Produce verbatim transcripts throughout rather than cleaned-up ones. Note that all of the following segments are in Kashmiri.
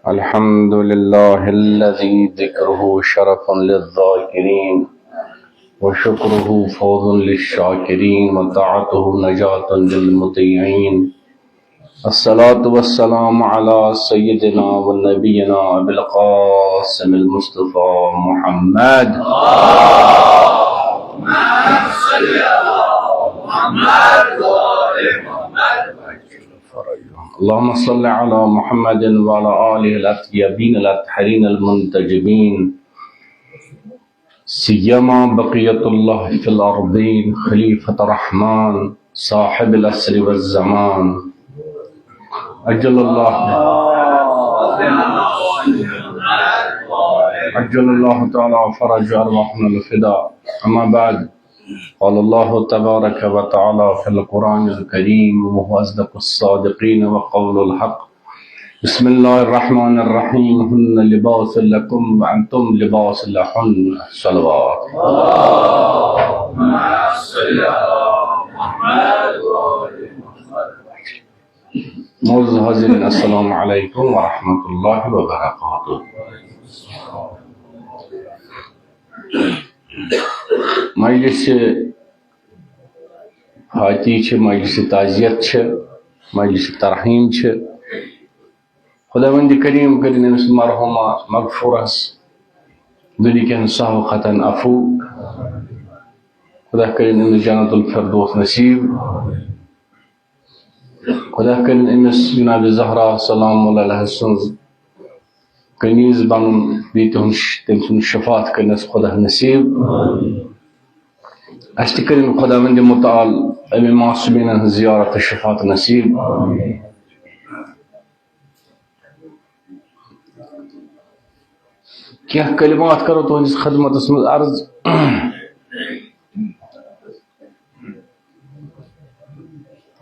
الحمد لله الذي ذكره شرف للذاكرين، وشكره فوز للشاكرين، وطاعته نجاة للمطيعين. الصلاة والسلام على سيدنا ونبينا أبي القاسم المصطفى محمد. اللهم صل على محمد وآل محمد. اللهم صل على محمد وعلى آله الأطيبين الأطهرين المنتجبين، سيما بقية الله في الأرضين، خليفة الرحمن، صاحب العصر والزمان. عجل الله، عجل الله تعالى فرج أرواحنا الفداء. أما بعد، قال الله تبارك وتعالى في القرآن الكريم، وهو أصدق الصادقين وقول الحق: بسم الله الرحمن الرحيم. هن لباس لكم وأنتم لباس لهن. صلوات. اللهم صل على محمد وآل محمد. معزز حاضرین، السلام علیکم ورحمۃ اللہ وبرکاتہ۔ مجلس فاتحی چھِ، مجلس تعزیت چھِ، مجلس ترحیم چھِ۔ خداوند کریم کٔرِن أمِس مرحومہ مغفورس دُنیہکٮ۪ن سہو خطن عفو۔ خدا کٔرِن أمِس جنت الفردوس نصیب۔ خدا کٔرِن أمِس جناب زہرا سلام اللہ علیہ سٕنٛز کنیز بنُن، بیٚیہِ تِہُنٛد ش-، تٔمۍ سُنٛد شفاعت کٔرِنس خدا نصیب۔ اَسہِ تہِ کٔرِن خداوند متعال اَمہِ معصومیٖنن ہٕنٛز زیارت تہٕ شفاعت نصیب۔ کینٛہہ کلمات کرو تُہنٛدِس خدمتس منٛز عرض۔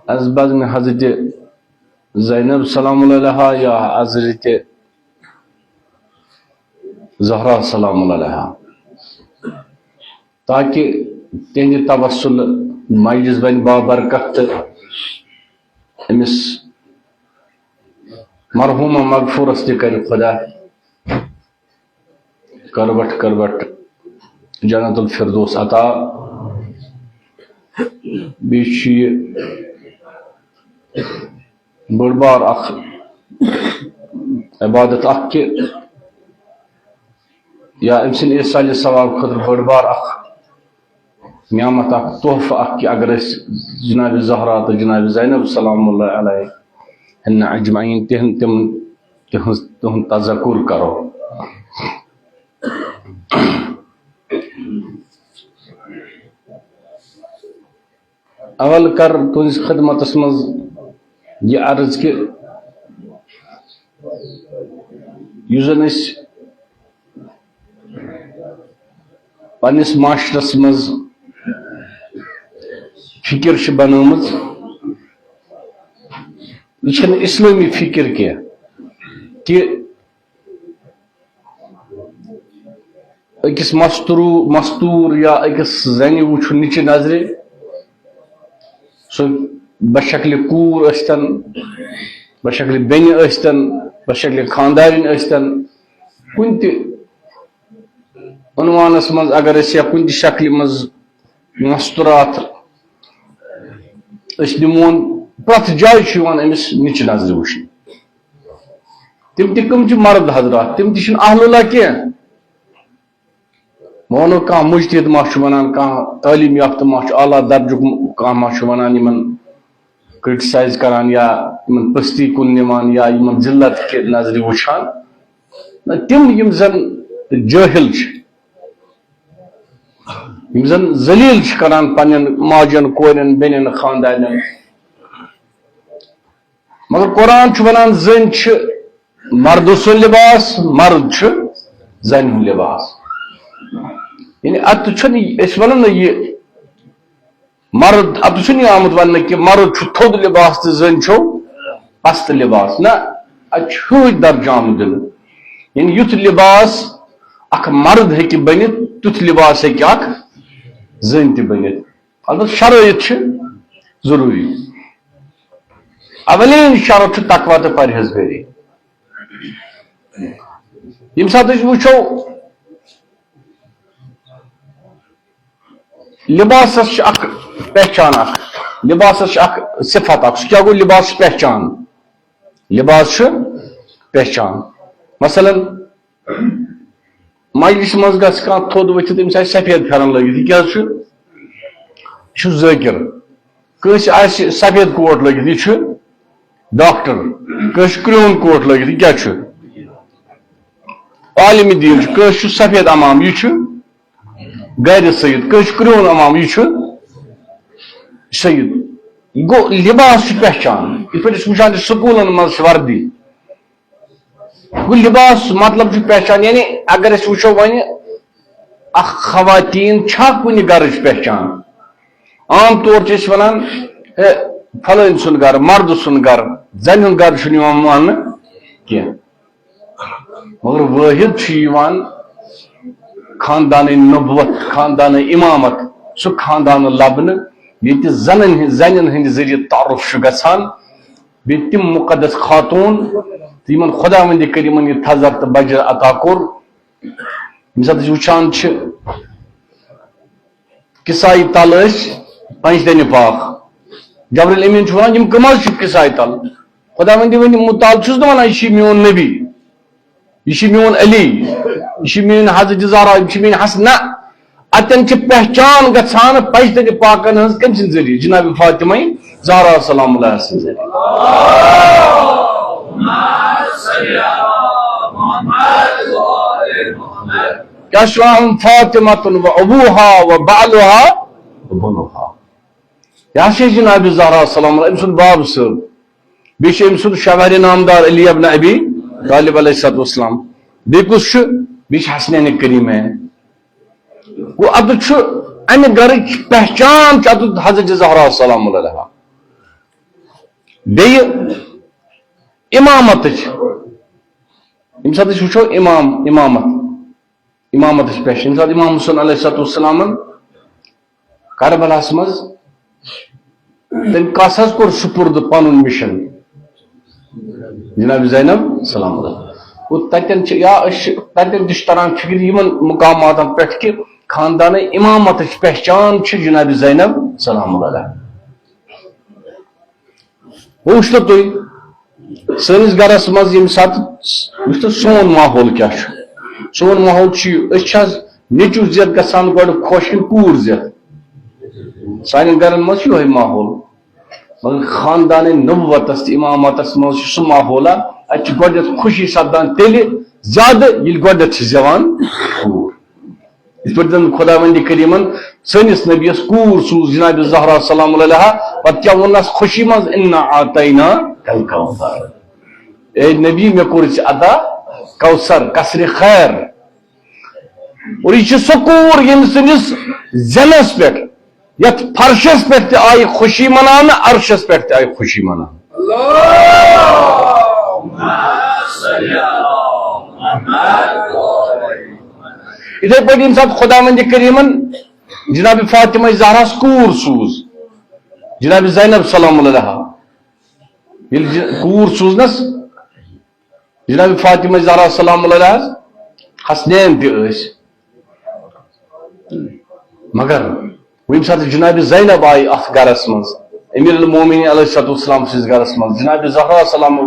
از بزمِ حضرت زینب سلام اللہ علیہا یا حضرت زہرا سلام اللہ علیہا، تاکہ تِہنٛدِ توسل مجلس بنہِ بابرکت تہٕ أمِس مرحومہ مغفورس تہِ کرِ خدا کروٹ کروٹ جنت الفردوس عطا۔ بیٚیہِ چھُ یہِ بٔڑ بار اکھ عبادت اکھ کہِ یا أمۍ سٕنٛدِ ایصالِ ثواب خٲطرٕ بٔڑ بار اکھ نعمت اکھ، تحفہٕ اکھ کہِ اگر أسۍ جناب زہرا تہٕ جناب زینب سلام اللہ علیہ ہن اجمعین تِہُنٛد، تِم، تِہُنٛد، تِہُنٛد تذکر کرو۔ اول کر تُہنٛدِس خدمتس منٛز یہِ عرض کہِ یُس زن أسۍ پننِس معاشرس منٛز فکر چھِ بنٲومٕژ، یہِ چھَنہٕ اسلٲمی فکر کینٛہہ کہِ أکِس مستوٗر، مستوٗر یا أکِس زَنہِ وٕچھُن نِچہِ نظرِ، سُہ بشکلِ کوٗر ٲسۍتن، بشکلِ بیٚنہِ ٲسۍتن، بشکلِ خانٛدارِنۍ ٲسۍتن، کُنہِ تہِ عنوانس منٛز اگر أسۍ یا کُنہِ تہِ شکلہِ منٛز مستوٗرات أسۍ نِمون، پرٛٮ۪تھ جایہِ چھُ یِوان أمِس نِچہِ نظرِ وٕچھنہٕ۔ تِم تہِ کٕم چھِ؟ مرد حضرات، تِم تہِ چھِنہٕ اہل اللہ کینٛہہ۔ مانو کانٛہہ مجتہد ما چھُ وَنان، کانٛہہ تعلیٖم یافتہٕ ما چھُ، اعلیٰ درجُک کانٛہہ ما چھُ وَنان، یِمن criticize کران یا یِمن پستی کُن نِوان یا یِمن ذلت کہِ نظرِ وٕچھان۔ نہ، تِم یِم زن جٲہِل چھِ، یِم زن ذلیل چھِ کران پننٮ۪ن ماجن، کورٮ۪ن، بیٚنٮ۪ن، خاندارٮ۪ن۔ مگر قرآن چھُ وَنان، زٔنۍ چھِ مردٕ سُنٛد لباس، مرد چھُ زَنہِ ہُنٛد لباس۔ یعنی اَتھ چھُنہٕ أسۍ وَنو نہ یہِ مرد، اَتھ چھُنہٕ یہِ آمُت وَننہٕ کہِ مرد چھُ تھوٚد لباس تہٕ زٔنۍ چھو پستہٕ لباس۔ نہ، اَتہِ چھُ ہیوٚے درجہٕ آمُت دِنہٕ۔ یعنی یُتھ لباس اکھ مرد ہیٚکہِ بٔنِتھ، تیُتھ لباس ہیٚکہِ اکھ زٔنۍ تہِ بٔنِتھ۔ البتہ شرٲیط چھِ ضروٗری۔ اولین شرط چھُ تقوی تہٕ پرہیزگٲری۔ ییٚمہِ ساتہٕ أسۍ وٕچھو، لباسس چھِ اکھ پہچان اکھ، لباسس چھِ اکھ صفت اکھ۔ سُہ کیٛاہ گوٚو؟ لباس چھُ پہچان، لباس چھُ پہچان۔ مثلاً، مجلسہِ منٛز گژھِ کانٛہہ تھوٚد ؤتھِتھ، أمِس آسہِ سفید پھٮ۪رن لٲگِتھ، یہِ کیٛاہ چھُ؟ یہِ چھُ ذٲکِر۔ کٲنٛسہِ آسہِ سفید کوٹ لٲگِتھ، یہِ چھُ ڈاکٹر۔ کٲنٛسہِ کرٛہُن کوٹ لٲگِتھ، یہِ کیٛاہ چھُ؟ عالمِ دیٖن چھُ۔ کٲنٛسہِ چھُ سفید عمام، یہِ چھُ گرِ سید۔ کٲنٛسہِ چھُ کرٛہُن عمام، یہِ چھُ سید۔ گوٚو، لباس چھُ پہچان۔ یِتھ پٲٹھۍ أسۍ وٕچھان چھِ، سکوٗلن منٛز چھِ وردی۔ گوٚو، لباس مطلب چھُ پہچان۔ یعنی اگر أسۍ وٕچھو وۄنۍ، اکھ خواتین چھا کُنہِ گرٕچ پہچان؟ عام طور چھِ أسۍ ونان، ہے، فلٲنۍ سُنٛد گرٕ، مردٕ سُنٛد گرٕ، زنہِ ہُنٛد گرٕ چھُنہٕ یِوان ماننہٕ کینٛہہ۔ مگر وٲحد چھُ یِوان خاندانِ نبوت، خاندانِ امامت، سُہ خاندان لبنہٕ، ییٚتہِ زنن ہٕنٛدۍ، زنٮ۪ن ہٕنٛدِ ذٔریعہٕ تعارُف چھُ گژھان۔ بیٚیہِ تِم مُقدس خاتوٗن، تہٕ یِمن خۄداوندِ کٔرۍ یِمن یہِ تھزر تہٕ بجر عطا کوٚر۔ ییٚمہِ ساتہٕ أسۍ وٕچھان چھِ، کِسایہِ تل ٲسۍ پنجتنہِ پاک۔ جبرائیل امین چھُ وَنان، یِم کٕم حظ چھِ کِسایہِ تل؟ خۄداوندِ ؤنۍ، مُطالعہٕ چھُس نہٕ وَنان، یہِ چھُ میون نبی، یہِ چھُ میون علی، یہِ چھُ میٲنۍ حضرت زہرا، یہِ چھُ میٲنۍ حسن۔ نہ، اَتٮ۪ن چھِ پہچان گژھان پنجتنہِ پاکن ہٕنٛز کٔمۍ سٕنٛدِ ذٔریعہٕ؟ جناب فاطمہ زہرا سلام اللہ سٕنٛدِ ذٔریعہٕ۔ کیٛاہ چھُ وَنان؟ فاطمہ و ابوہا و بالہا و بنوہا۔ یہِ ہسا چھِ جناب زہرا سلام اللہ، أمۍ سُنٛد باب صٲب۔ بیٚیہِ چھُ أمۍ سُنٛد شوہر نامدار علی ابن ابی طالب علیہ الصلوۃ والسلام۔ بیٚیہِ کُس چھُ؟ بیٚیہِ چھُ حسنین کریمین۔ گوٚو، اَتٮ۪تھ چھُ اَمہِ گرٕچ پہچان چھِ اَتٮ۪تھ حضرت زہرا سلام اللہ علیہا۔ بیٚیہِ اِمامتٕچ، ییٚمہِ ساتہٕ أسۍ وٕچھو اِمام، اِمامت، اِمامتٕچ پہچان، ییٚمہِ ساتہٕ اِمام حسین علیہ الصلوۃ والسلامن کربلاہس منٛز تٔمۍ کس حظ کوٚر سپرد پنُن مِشن؟ جناب زینب سلام اللہ۔ گوٚو، تتٮ۪ن چھِ، یا أسۍ چھِ، تتٮ۪ن تہِ چھِ تران فکرِ یِمن مقاماتن پٮ۪ٹھ کہِ خاندان امامتٕچ پہچان چھِ جناب زینب سلام اللہ۔ وۄنۍ وٕچھتو تُہۍ، سٲنِس گرس منٛز ییٚمہِ ساتہٕ، وٕچھتو سون ماحول کیٛاہ چھُ۔ سون ماحول چھُ یہِ، أسۍ چھِ حظ نیٚچوٗ زٮ۪تھ گژھان گۄڈٕ خۄش کِنہٕ کوٗر زٮ۪تھ؟ سانٮ۪ن گرن منٛز چھُ یِہوٚے ماحول۔ مگر خاندان نبوتس تہٕ امامتس منٛز چھُ سُہ ماحولا، اتہِ چھِ گۄڈٕنٮ۪تھ خوشی سپدان تیٚلہِ زیادٕ، ییٚلہِ گۄڈٕنٮ۪تھ چھِ زٮ۪وان کوٗر۔ یِتھ پٲٹھۍ زَن خۄداوندِ کریٖمن سٲنِس نبیَس کوٗر سوٗز جناب زہرا سلام اللہ علیہا، پتہٕ کیٛاہ ووٚننَس خوشی منٛز؟ "انا اعطیناک الکوثر"۔ اے نبی، مےٚ کوٚر ژےٚ عطا کوثر، قصرِ خیر۔ اور یہِ چھِ سۄ کوٗر ییٚمہِ سٕنٛدِس زینَس پٮ۪ٹھ، یَتھ فرشَس پٮ۪ٹھ تہِ آیہِ خوشی مناونہٕ، عرشَس پٮ۪ٹھ تہِ آیہِ خوشی مناونہٕ۔ یِتھَے پٲٹھۍ ییٚمہِ ساتہٕ خۄداوندِ کریٖمن جناب فاطمہ زہراہَس کوٗر سوٗز، جناب زینب سلام اللہ علیہا، ییٚلہِ ج-، کوٗر سوٗزنَس، جناب فاطمہ زہرا سلام اللہ علیہا حسنین تہِ ٲسۍ۔ مگر وۄنۍ ییٚمہِ ساتہٕ جناب زینب آیہِ اَتھ گرس منٛز، امیر المومنین علیہ الصلوۃ والسلام سٕنٛدِس گرس منٛز، جناب زہرا سلام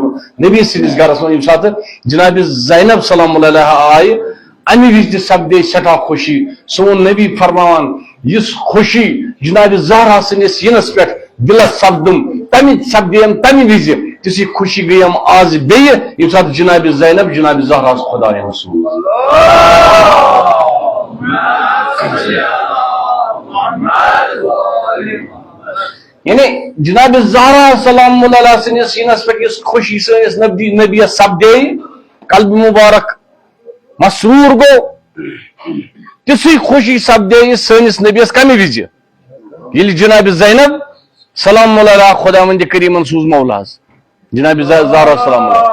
نبی سٕنٛدِس گرس منٛز، ییٚمہِ ساتہٕ جناب زینب سلام اللہ علیہا آیہِ، اَمہِ وِزِ تہِ سپدے سٮ۪ٹھاہ خوشی۔ سون نبی فرماوان، یُس خوشی جناب زہرا سٕنٛدِس یِنس پٮ۪ٹھ دِلس سپدُم، تَمہِ سپدیم تَمہِ وِزِ، تِژھٕے خوشی گٔیم آز بیٚیہِ، ییٚمہِ ساتہٕ جناب زینب جناب زہراہَس خۄدایَن سوٗز۔ یعنی جناب زہرا سلام اللہ علیہا سٕنٛدِس یِنس پٮ۪ٹھ یُس خوشی سٲنِس نبی، نبیَس سپدے، قلب مبارک مسرور گوٚو، تِژھٕے خوشی سپدے سٲنِس نبیَس کَمہِ وِزِ؟ ییٚلہِ جناب زینب سلام اللہ علیہا خۄداوندِ کریٖمن سوٗز مولاہَس، جناب ز-، زہرا سلام اللہ۔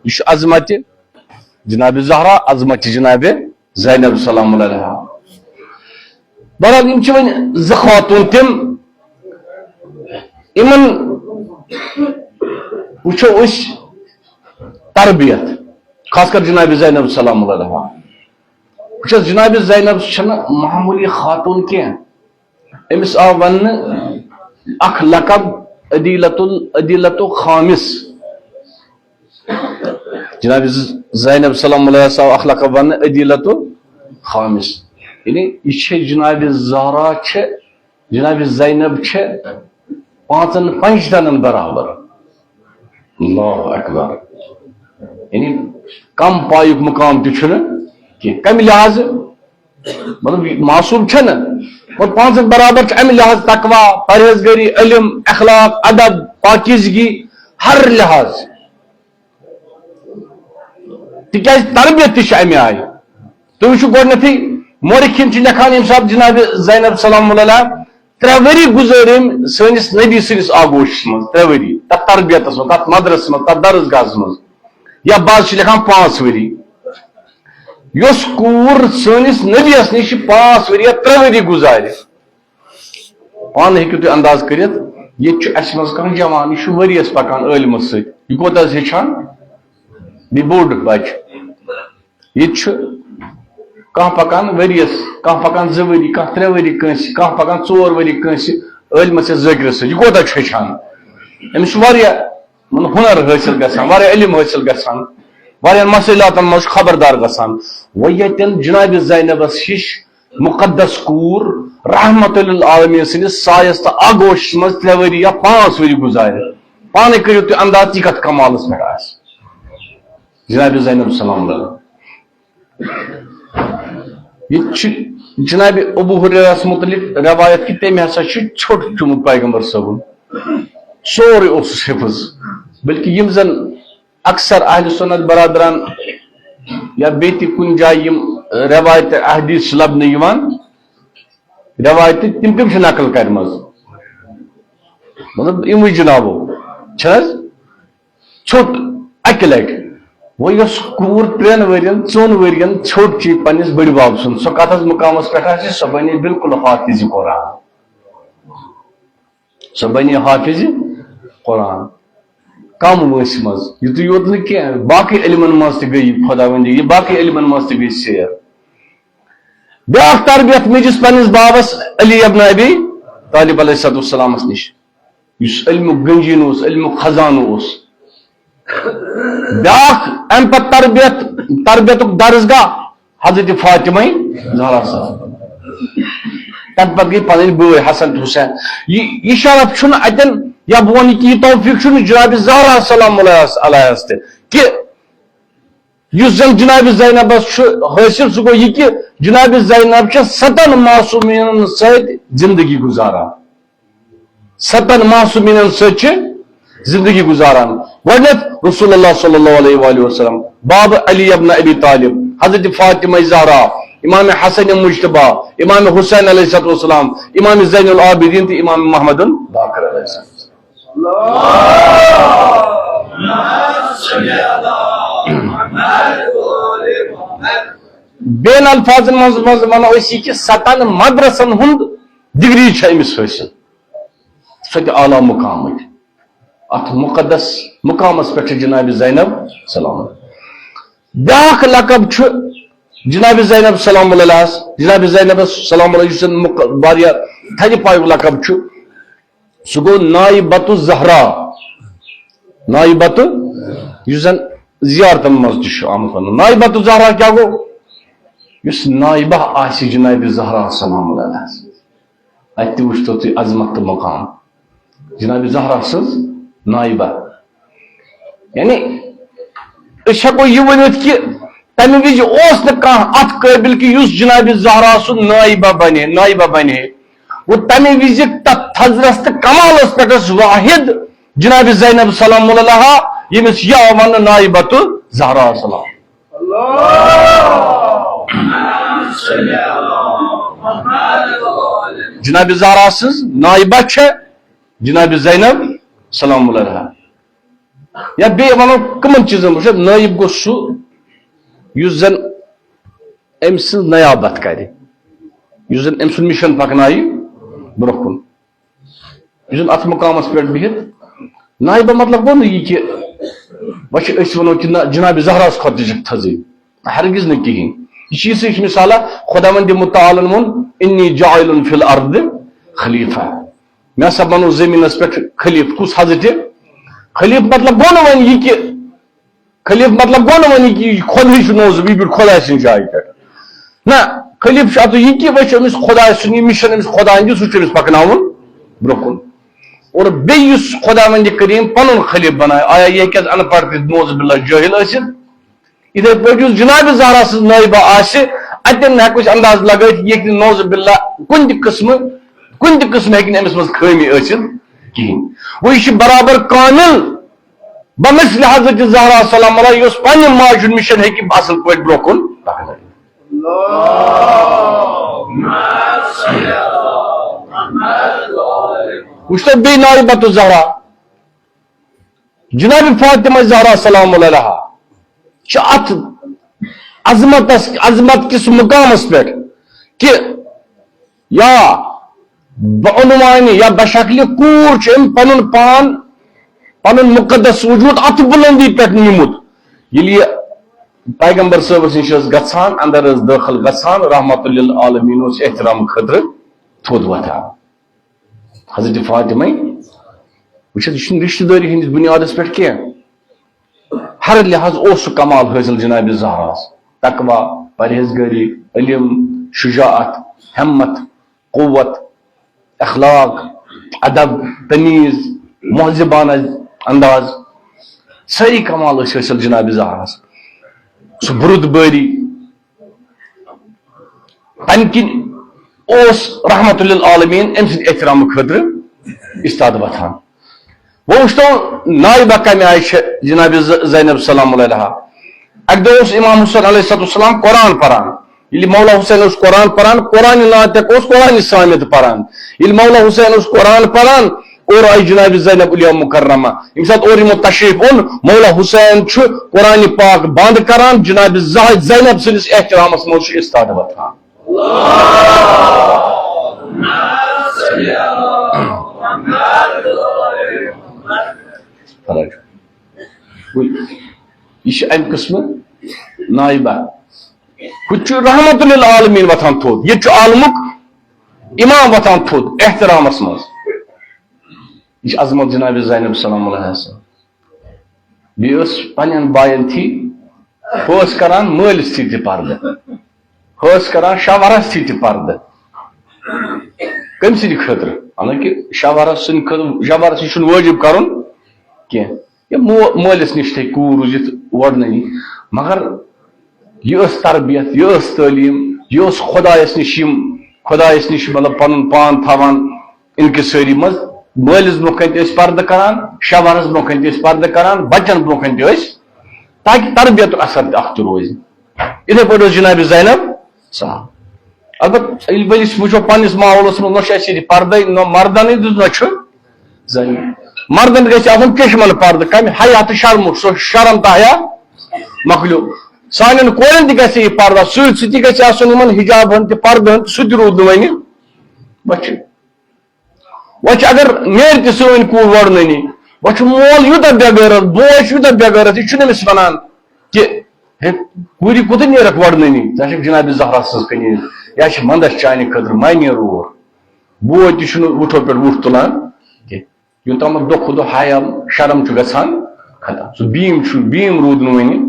یہِ چھُ عظمت جناب زہرا، عظمت جناب زینب سلام اللہ علیہا۔ بہرحال، یِم چھِ وۄنۍ زٕ خاتوٗن تِم، یِمن وٕچھو أسۍ تربیت، خاص کر جناب زینب سلام اللہ علیہا۔ وٕچھ حظ، جناب زینب چھنہٕ معمولی خاتون کینٛہہ۔ أمِس آو وننہٕ اکھ لقب عدیلت ال-، عدیلت خامس۔ جناب ز-، زینب سلام اللہ علیہا آو اکھ لقب وننہٕ عدیلت خامس۔ یعنی یہِ چھِ جناب زہرا چھِ، جناب زینب چھِ پانٛژن پنجتنن برابر۔ اللہ اکبر۔ یعنی کم پایُک مقام تہِ چھُنہٕ کینٛہہ۔ کمہِ لحاظہٕ؟ مطلب، یہِ معصوم چھنہٕ، اور پانٛژن برابر چھُ امہِ لحاظ تقوی، پرہیزگٲری، علم، اخلاق، ادب، پاکیزگی، ہر لحاظ۔ تِکیازِ تربیت تہِ چھِ امہِ آیہِ۔ تُہۍ وٕچھِو گۄڈٕنیتھٕے، مورخیٖن چھِ لیکھان، ییٚمہِ ساتہٕ جناب زینب سلام اللہ علیہا ترٛےٚ ؤری گُزٲرۍ أمۍ سٲنِس نبی سٕنٛدِس آغوشس منٛز، ترٛےٚ ؤری تتھ تربیتس منٛز، تتھ مدرسس منٛز، تتھ درسگاہس منٛز، یا بعض چھِ لیکھان پانٛژھ ؤری۔ یۄس کوٗر سٲنِس نبیَس نِش چھِ پانٛژھ ؤری یا ترٛےٚ ؤری گُزارِ، پانہٕ ہیٚکِو تُہۍ انداز کٔرِتھ، ییٚتہِ چھُ اَسہِ منٛز کانٛہہ جوان، یہِ چھُ ؤریَس پکان عٲلمَس سۭتۍ، یہِ کوٗتاہ حظ ہیٚچھان؟ بیٚیہِ بوٚڑ بچہٕ۔ ییٚتہِ چھُ کانٛہہ پکان ؤریَس، کانٛہہ پکان زٕ ؤری، کانٛہہ ترٛےٚ ؤری کٲنٛسہِ، کانٛہہ پکان ژور ؤری کٲنٛسہِ عٲلمَس یا ذٲکرَس سۭتۍ، یہِ کوٗتاہ چھُ ہیٚچھان؟ أمِس چھُ واریاہ، مطلب، ہُنر حٲصِل گژھان، واریاہ علم حٲصِل گژھان، واریاہَن مسٲیلاتَن منٛز چھُ خبردار گژھان۔ وۄنۍ ییٚتٮ۪ن جناب زینبَس ہِش مُقدس کوٗر رحمت للعالمین سٕنٛدِس سایَس تہٕ آغوشَس منٛز ترٛےٚ ؤری یا پانٛژھ ؤری گُزارِ۔ پانَے کٔرِو تُہۍ انداز، یہِ کَتھ کمالَس پٮ۪ٹھ آسہِ۔ جناب زینب سلام اللہ۔ یہِ تہِ چھُ جناب ابو ہریرس متعلق روایت کہِ تٔمۍ ہسا چھُ ژھیوٚٹ چومُت پیغمبر صٲبُن۔ سورُے اوسُس حفظ۔ بلکہِ یِم زَن اکثر اہل سنت برادران یا بیٚیہِ تہِ کُنہِ جایہِ یِم روایت احادیث چھِ لبنہٕ یِوان، روایتہٕ تِم کٔمۍ چھِ نقل کَرِمَژٕ؟ مطلب، یِموٕے جنابو چھِ حظ ژھیوٚٹ اَکہِ لَٹہِ۔ وۄنۍ یۄس کوٗر ترٛٮ۪ن ؤرین، ژۄن ؤرین ژھیوٚٹ چھِ پننِس بٔڈِ بب سُنٛد، سۄ کَتھ حظ مُقامَس پٮ۪ٹھ آسہِ؟ سۄ بَنے بالکل حافظ قرآن۔ سۄ بَنے حافظ قرآن۔ کم وٲنٛسہِ منٛز، یُتُے یوت نہٕ کینٛہہ، باقٕے علمن منٛز تہِ گٔے یہِ خۄداوندی، یہِ باقٕے علمن منٛز تہِ گٔے سیر۔ بیٛاکھ تربیت میٖجِس پننِس بابس علی ابن ابی طالب علیہ الصلوۃ والسلامس نِش، یُس علمُک گنجیٖن اوس، علمُک خزانہٕ اوس۔ بیٛاکھ اَمہِ پتہٕ تربیت، تربیتُک درسگاہ حضرت فاطمہ زہرا صاحب۔ تَمہِ پتہٕ گٔے پنٕنۍ بٲے حسن تہٕ حسین۔ یہِ، یہِ شرف چھُنہٕ اَتٮ۪ن، یا بہٕ وَنہٕ کہِ یہِ توفیٖق چھُنہٕ جناب زہرا سلام اللہ علیہَس تہِ کہِ یُس زن جناب زینبس چھُ حٲصِل، سُہ گوٚو یہِ کہِ جناب زینب چھےٚ ستن معصومیٖنن سۭتۍ زندگی گُزاران۔ ستن معصومیٖنن سۭتۍ چھِ زندگی گُزاران۔ گۄڈٕنیتھ رسول اللہ صلی اللہ علیہ وآلہ وسلم، باب علی ابن ابی طالب، حضرت فاطمہ زہرا، امام حسن مجتبیٰ، امام حسین علیہ الصلوۃ والسلام، امام زین العابدین تہٕ امام محمد باقر علیہ السلام۔ بین الفاظن منٛز، منٛز ونو أسۍ یہِ کہِ ستن مدرسن ہُنٛد ڈگری چھےٚ أمِس حٲصِل۔ سۄ تہِ اعلیٰ مقامٕچ۔ اتھ مقدس مقامس پٮ۪ٹھ چھِ جناب زینب سلام۔ بیٛاکھ لقب چھُ جناب زینب سلام اللہ علیہَس، جناب زینب سلام اللہ، یُس زن مق-، واریاہ تھدِ پایُک لقب چھُ، سُہ گوٚو نائبۃ الزہرا۔ نائبۃ، یُس زن زیارتن منٛز تہِ چھُ آمُت وننہٕ۔ نائبۃ الزہرا کیٛاہ گوٚو؟ یُس نائبہ آسہِ جناب زہرا سلام اللہ علیہَس، اتہِ تہِ وٕچھتو تُہۍ عظمت تہٕ مقام جناب زہرا سٕنٛز نائبہ۔ یعنی أسۍ ہٮ۪کو یہِ ؤنِتھ کہِ تمہِ وِزِ اوس نہٕ کانٛہہ اتھ قٲبِل کہِ یُس جناب زہرا سُنٛد نائبہ بنہِ، نائبہ بنہِ ہے۔ گوٚو تمہِ وِزِ تتھ تھزرس تہٕ کمالس پٮ۪ٹھ ٲس واحد جناب زینب سلام اللہ علیہا، ییٚمِس یہِ آو وننہٕ نائبۃ الزہرا سلام۔ جناب زہرا سٕنٛز نائبہ چھےٚ جناب زینب سلام اللہ علیہا۔ یا بیٚیہِ ونو کٕمن چیٖزن وٕچھو، نٲیِب گوٚو سُہ یُس زن أمۍ سٕنٛز نیابت کرِ، یُس زن أمۍ سُنٛد مِشن پکنایہِ برٛونٛہہ کُن۔ یُس زن اتھ مقامس پٮ۪ٹھ بِہِتھ نایبہ مطلب گوٚو نہٕ یہِ کہِ وۄنۍ چھِ أسۍ ونو کہِ نہ، جناب زہراہس کھۄتہٕ تہِ چھِ تھٔزٕے۔ ہرگز نہٕ کِہیٖنۍ۔ یہِ چھِ یِژھٕے ہِش مثالہ، خۄداوندِ متعالن ووٚن، "انی جاعل فی الارض خلیفہ"، مےٚ ہسا بنوو زٔمیٖنس پٮ۪ٹھ خلیفہٕ۔ کُس؟ حضرت خلیفہٕ۔ مطلب گوٚو نہٕ وۄنۍ یہِ کہِ خلیفہٕ مطلب گوٚو نہٕ وۄنۍ یہِ کہِ خۄدٕے چھُ نوزُ، یہِ بیوٗٹھ خۄداے سٕنٛزِ جایہِ پٮ۪ٹھ۔ نہ، خلیفہٕ چھُ اَتھ یہِ کہِ وۄنۍ چھُ أمِس خۄداے سُنٛد یہِ مِشن، أمِس خۄدایَن دیُت، سُہ چھُ أمِس پَکناوُن برٛونٛہہ کُن۔ اور بیٚیہِ یُس خۄداوندِ کریٖم پَنُن خلیفہٕ بنایہِ، آیا یہِ ہیٚکہِ اَز اَن پَڑھ تہِ نوزُ باللہ جٲہِل ٲسِتھ؟ یِتھَے پٲٹھۍ یُس جناب زہرا سٕنٛز نٲیبہ آسہِ، اَتٮ۪ن ہٮ۪کو أسۍ انداز لگٲوِتھ، یہِ ہیٚکہِ نہٕ نوزُ باللہ کُنہِ تہِ قٕسمہٕ، کُنہِ تہِ قٕسمہٕ ہیٚکہِ نہٕ أمِس منٛز خٲمی ٲسِتھ کِہیٖنۍ۔ گوٚو یہِ چھِ برابر کامل۔ بمثل حضرت زہرا سلام اللہ، یۄس پننہِ ماجہِ ہُنٛد مِشن ہیٚکہِ اصل پٲٹھۍ برٛونٛہہ کُن پکنٲوِتھ۔ وٕچھ تو بیٚیہِ نایبۃ الزہرا، جناب فاطمہ زہرا سلام اللہ علیہا چھِ اتھ عظمتس، عظمت کِس مقامس پٮ۪ٹھ کہِ یا بعنوانِ یا بشکلِ کوٗر چھُ أمۍ پنُن پان، پنُن مقدس وجود اتھ بلندی پٮ۪ٹھ نیومُت۔ ییٚلہِ یہِ پیغمبر صٲبس نِش ٲس گژھان، اندر ٲس دٲخل گژھان، رحمت للعالمین اوس احترام خٲطرٕ تھوٚد وۄتھان۔ حضرت فاطمہ، وٕچھ حظ، یہِ چھُنہٕ رشتہٕ دٲری ہٕنٛدِس بُنیادس پٮ۪ٹھ کینٛہہ۔ ہر لحاظ اوس سُہ کمال حٲصِل جناب زہراہس۔ تقوی، پرہیزگٲری، علم، شجاعت، ہمت، قوت، اخلاق، ادب، تمیز، مہذبانہ انداز، سٲری کمال ٲسۍ حٲصِل جناب زہراہس۔ سُہ بُرُد بٲری، تمہِ کِنۍ اوس رحمت للعالمین أمۍ سٕنٛدِ احترام خٲطرٕ استاد وۄتھان۔ وۄنۍ وٕچھتو نایبہ کمہِ آیہِ چھِ جناب ز-، زینب سلام اللہ علیہا۔ اکہِ دۄہ اوس امام حسین علیہ الصلوۃ والسلام قرآن پران۔ ییٚلہِ مولا حسین اوس قرآن پران، قرآن ناطق اوس قرآن سامع تہِ پران۔ ییٚلہِ مولا حسین اوس قرآن پران، اورٕ آیہِ جناب زینب الیوم مکرمہ۔ ییٚمہِ ساتہٕ اورٕ یِمو تشریف اوٚن، مولا حسین چھُ قرآن پاک بند کران، جناب زہ-، زینب سٕنٛدِس احترامس منٛز چھُ استاد وۄتھان۔ یہِ چھِ اَمہِ قٕسمہٕ نایبہ۔ ہُتہِ چھُ رحمت للعالمین وۄتھان تھوٚد، ییٚتہِ چھُ عالمُک امام وۄتھان تھوٚد احترامس منٛز۔ یہِ چھِ عظمت جناب زینب سلام اللہ علیہا۔ بیٚیہِ ٲس پننٮ۪ن باین تھی، ہُہ ٲس کران مٲلِس تھی تہِ پردٕ، ہُہ ٲس کران شوہرس تھی تہِ پردٕ۔ کٔمۍ سٕنٛدِ خٲطرٕ؟ حالانکہِ شوہرس سٕنٛدِ خٲطرٕ، شوہرس یہِ چھُنہٕ وٲجِب کرُن کینٛہہ۔ یا مو-، مٲلِس نِش تھے کوٗر روٗزِتھ وۄڑنٲنی، مگر یہِ ٲس تربیت، یہِ ٲس تعلیٖم، یہِ اوس خۄدایس نِش، یِم خۄدایس نِش مطلب پنُن پان تھاوان انکسٲری منٛز۔ مٲلِس برونٛہہ کنہِ تہِ ٲسۍ پردٕ کران، شوہرس برونٛہہ کنہِ تہِ ٲسۍ پردٕ کران، بچن برونٛہہ کنہِ تہِ ٲسۍ، تاکہِ تربیتُک اثر تہِ اکھ تہِ روزِ۔ یِتھے پٲٹھۍ اوس جناب زینب صاحب۔ البتہ ییٚلہِ وۄنۍ أسۍ وٕچھو پننِس ماحولس منٛز، نہ چھُ اَسہِ ییٚتہِ پردے، نہ مردن ہٕنٛدِس، نہ چھُ زنہِ۔ مردن گژھِ آسُن چشمن پردٕ، کمہِ حیا تہٕ شرمُک، سُہ شرم تہٕ حیا مۄکلیو۔ سانٮ۪ن کورٮ۪ن تہِ گژھِ یہِ پردٕ، سۭتۍ سۭتۍ گژھِ آسُن یِمن حجاب ہن تہِ، پردٕ ہن تہِ، سُہ تہِ روٗد نہٕ وۄنۍ بچہِ۔ وۄنۍ چھِ اگر نیرِ تہِ سٲنۍ کوٗر وۄڑنٲنی، وۄنۍ چھُ مول یوٗتاہ بے غیرت، بوے چھُ یوٗتاہ بے غیرت، یہِ چھُنہٕ أمِس وَنان کہِ ہے، کوٗرِ کوٚتُے نیرَکھ وۄڑنٲنی، ژٕ چھَکھ جناب زہرا سٕنٛز کنیز، یا چھِ منٛدَچھ چانہِ خٲطرٕ، مَے نیر اور۔ بوے تہِ چھُنہٕ وُٹھو پٮ۪ٹھ وُٹھ تُلان کینٛہہ۔ یوٚتامَتھ دۄہ کھۄتہٕ دۄہ حیا شرم چھُ گژھان ختم، سُہ بیٖم چھُ، بیٖم روٗد نہٕ وۄنۍ،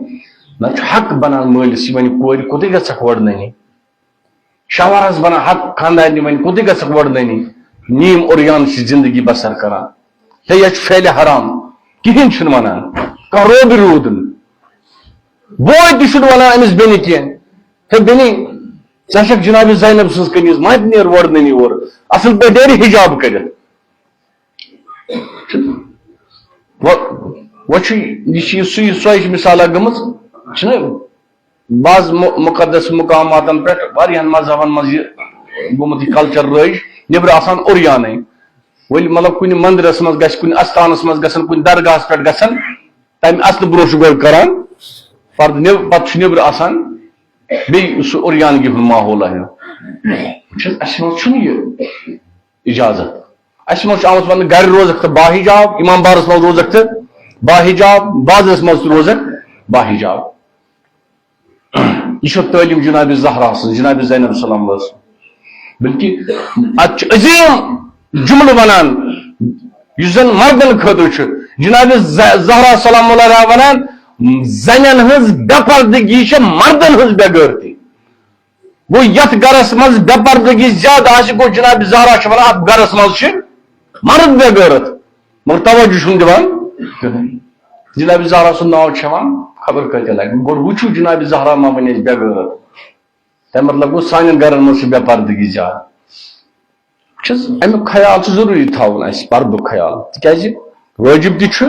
نہ چھُ حق بَنان مٲلِس، یہِ وَنہِ کورِ کوٚتُے گژھَکھ وۄڑنٲنی۔ شوہرس بنان حق خاندارنہِ، وۄنۍ کوٚتُے گژھکھ وۄڑنٲنی؟ نیم اوریان چھِ زندگی بسر کران۔ ہے، یہِ چھُ فعلِ حرام، کِہیٖنۍ چھُنہٕ ونان، کانٛہہ روبہِ روٗد نہٕ۔ بوے تہِ چھُنہٕ ونان أمِس بیٚنہِ کینٛہہ، ہے بیٚنہِ، ژٕ چھکھ جناب زینب سٕنٛز کنیز، مہ تہِ نیر وۄڑنٲنی اورٕ، اصل پٲٹھۍ نیرِ حجاب کٔرِتھ۔ وۄنۍ، وۄنۍ چھُ یہِ، چھِ یہِ سُے، سۄے چھِ مثالہ گٔمٕژ، چھِنہ بعض مُ-، مُقدس مُقاماتَن پٮ۪ٹھ، واریاہَن مذہبَن منٛز یہِ گوٚمُت یہِ culture رٲیِج، نیٚبرٕ آسان اوریانٕے۔ ؤلۍ مطلب کُنہِ مندرَس منٛز گژھِ، کُنہِ اَستانَس منٛز گژھن، کُنہِ درگاہَس پٮ۪ٹھ گژھن، تَمہِ اَژنہٕ برونٛہہ چھُ گۄڈٕ کران پردٕ، نیٚب-، پَتہٕ چھُ نیٚبرٕ آسان بیٚیہِ سُہ اوریانگی ہُنٛد ماحول ہیوٗ۔ وٕچھ حظ، اَسہِ منٛز چھُنہٕ یہِ اِجازت۔ اَسہِ منٛز چھُ آمُت وننہٕ، گرِ روزکھ تہٕ باحجاب، امام بارس منٛز روزکھ تہٕ باحجاب، بازرس منٛز تہِ روزکھ باحجاب۔ یہِ چھُ تعلیٖم جناب زہرا سٕنٛز، جناب زینب سلام اللہ سٕنٛز۔ بلکہِ اتھ چھُ عظیٖم جملہٕ ونان، یُس زن مردن خٲطرٕ چھُ۔ جناب ز-، زہرا سلام اللہ علیہا ونان، زنٮ۪ن ہٕنٛز بے پردگی چھےٚ مردن ہٕنٛز بے غٲرتی۔ گوٚو، یتھ گرس منٛز بے پردگی زیادٕ آسہِ، گوٚو، جناب زہرا چھِ ونان، اتھ گرس منٛز چھِ مرد بے غٲرت، مگر توجہ چھُنہٕ دِوان کٕہٕنۍ۔ جناب زہرا سُنٛد ناو چھِ ہٮ۪وان خبر کۭتیاہ لٹہِ۔ گۄڈٕ وٕچھِو، جناب زہرا ما ونہِ اَسہِ بے غٲرت؟ تَمہِ مطلب گوٚو، سانٮ۪ن گرن منٛز چھِ بے پردگی زیادٕ۔ وٕچھ حظ، اَمیُک خیال چھُ ضروٗری تھاوُن اَسہِ، پردُک خیال، تِکیازِ وٲجب تہِ چھُ،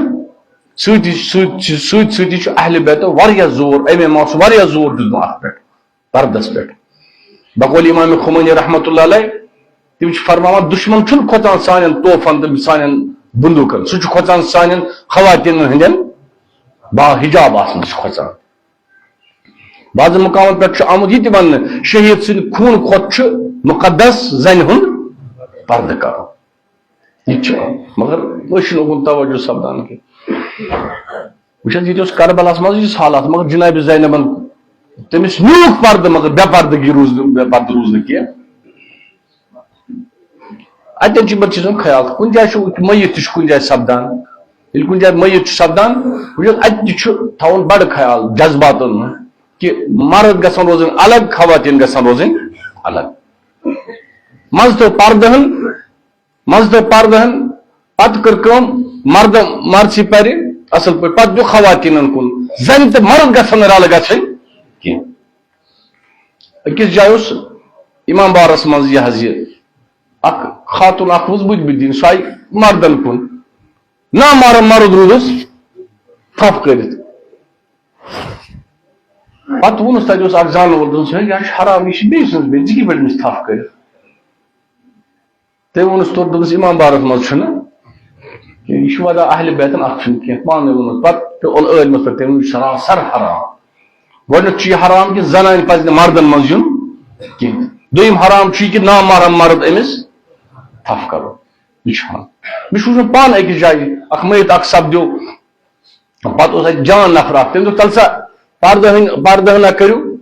سۭتۍ سۭتۍ سۭتۍ سۭتی چھُ اہل بیتو واریاہ زور، امام چھُ واریاہ زور دیُتمُت اتھ پٮ۪ٹھ، پردس پٮ۪ٹھ۔ بقول امام خمینی رحمتہ اللہ علیہ، تِم چھِ فرماوان، دشمن چھُنہٕ کھۄژان سانٮ۪ن توفن تہٕ سانٮ۪ن بندوٗقن، سُہ چھُ کھۄژان سانٮ۪ن خواتینن ہٕنٛدٮ۪ن باحجاب آسنس چھُ کھۄژان۔ بعض مقامن پٮ۪ٹھ چھُ آمُت یہِ تہِ وننہٕ، شہید سٕنٛدِ خوٗنہٕ کھۄتہٕ چھُ مقدس زنہِ ہُنٛد پردٕ کرُن۔ یہِ تہِ چھُ آمُت، مگر أسۍ چھِنہٕ اوکُن توجہ سپدان کینٛہہ۔ وٕچھ حظ، ییٚتہِ اوس کربلاہس منٛز یُس حالات، مگر جناب زینبن تٔمِس نیوٗکھ پردٕ، مگر بے پردگی روٗز نہٕ، بے پردٕ روٗز نہٕ کینٛہہ۔ اتٮ۪ن چھُ یِمن چیٖزن خیال۔ کُنہِ جایہِ چھُ میت تہِ چھُ کُنہِ جایہِ سپدان، ییٚلہِ کُنہِ جایہِ میت چھُ سپدان، وٕچھ حظ، اتہِ تہِ چھُ تھاوُن بڑٕ خیال جذباتن منٛز کہِ مرد گژھن روزٕنۍ الگ، خواتین گژھن روزٕنۍ الگ۔ منٛزٕ تھٲو پردٕ ہن، منٛزٕ تھٲو پردٕ ہن، پتہٕ کٔر کٲم، مردم مرژی پرِ اصل پٲٹھۍ، پتہٕ دیُت خواتینن کُن۔ زنہِ تہٕ مرد گژھن نہٕ رلہٕ گژھٕنۍ کینٛہہ۔ أکِس جایہِ اوس امام بارس منٛز یہِ حظ یہِ اکھ خاتون اکھ وٕژھ بٕتھِ بٕتھِ دِنۍ، سۄ آیہِ مردن کُن۔ نا محرم مرد روٗدُس تھپھ کٔرِتھ۔ پتہٕ ووٚنُس، تتہِ اوس اکھ زانن وول، دوٚپُس، ہے، یہِ حظ چھُ حرام، یہِ چھِ بیٚیہِ سٕنٛز بیٚنہِ، ژٕ کِتھ پٲٹھۍ أمِس تھپھ کٔرِتھ؟ تٔمۍ ووٚنُس تورٕ، دوٚپُس، امام بارس منٛز چھُنہٕ کینٛہہ، یہِ چھُ وَدان اہلِ بیتن، اتھ چھُنہٕ کینٛہہ، پانے ووٚنُس۔ پتہٕ پیوٚو علمس پٮ۪ٹھ، تٔمۍ ووٚن، یہِ چھُ سراسر حرام۔ گۄڈٕنیُک چھُ یہِ حرام کہِ زنانہِ پزِ نہٕ مردن منٛز یُن کینٛہہ۔ دوٚیِم حرام چھُ یہِ کہِ نامحرم مرد أمِس تھپھ کرُن۔ یہِ چھُ حرام۔ مےٚ چھُ وٕچھمُت پانہٕ أکِس جایہِ، اکھ مٔیت اکھ سپدیو، پتہٕ اوس اتہِ جان نفر اکھ، تٔمۍ دوٚپ، تلہٕ سا پردٕ ہن، پردٕ ہنا کٔرِو،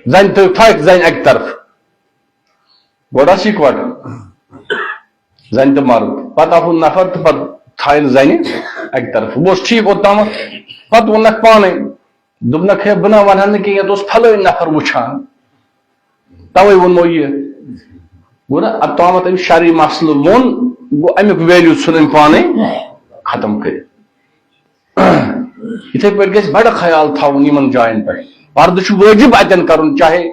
زنہِ تھٲیِو تھپھ، زنہِ اکہِ طرفہٕ۔ گۄڈٕ آسہٕ یِکوٹہٕ زنہِ تہٕ مرد، پتہٕ آو ہُہ نفر تہٕ پتہٕ تھایَن زنہِ اکہِ طرفہٕ۔ بہٕ اوسُس ٹھیٖک اوٚتامَتھ، پتہٕ ووٚننَکھ پانے، دوٚپنَکھ، ہے، بہٕ نہ وَنہٕ ہا نہٕ کینٛہہ، یَتھ اوس پھلٲنۍ نفر وٕچھان، تَوَے ووٚنمو یہِ۔ گوٚو نہ، اَتھ تامَتھ أمۍ شرعی مسلہٕ ووٚن، گوٚو اَمیُک value ژھُن أمۍ پانے ختم کٔرِتھ۔ یِتھَے پٲٹھۍ گژھِ بڑٕ خیال تھاوُن یِمن جاین پٮ۪ٹھ۔ پردٕ چھُ وٲجِب اَتٮ۪ن کرُن، چاہے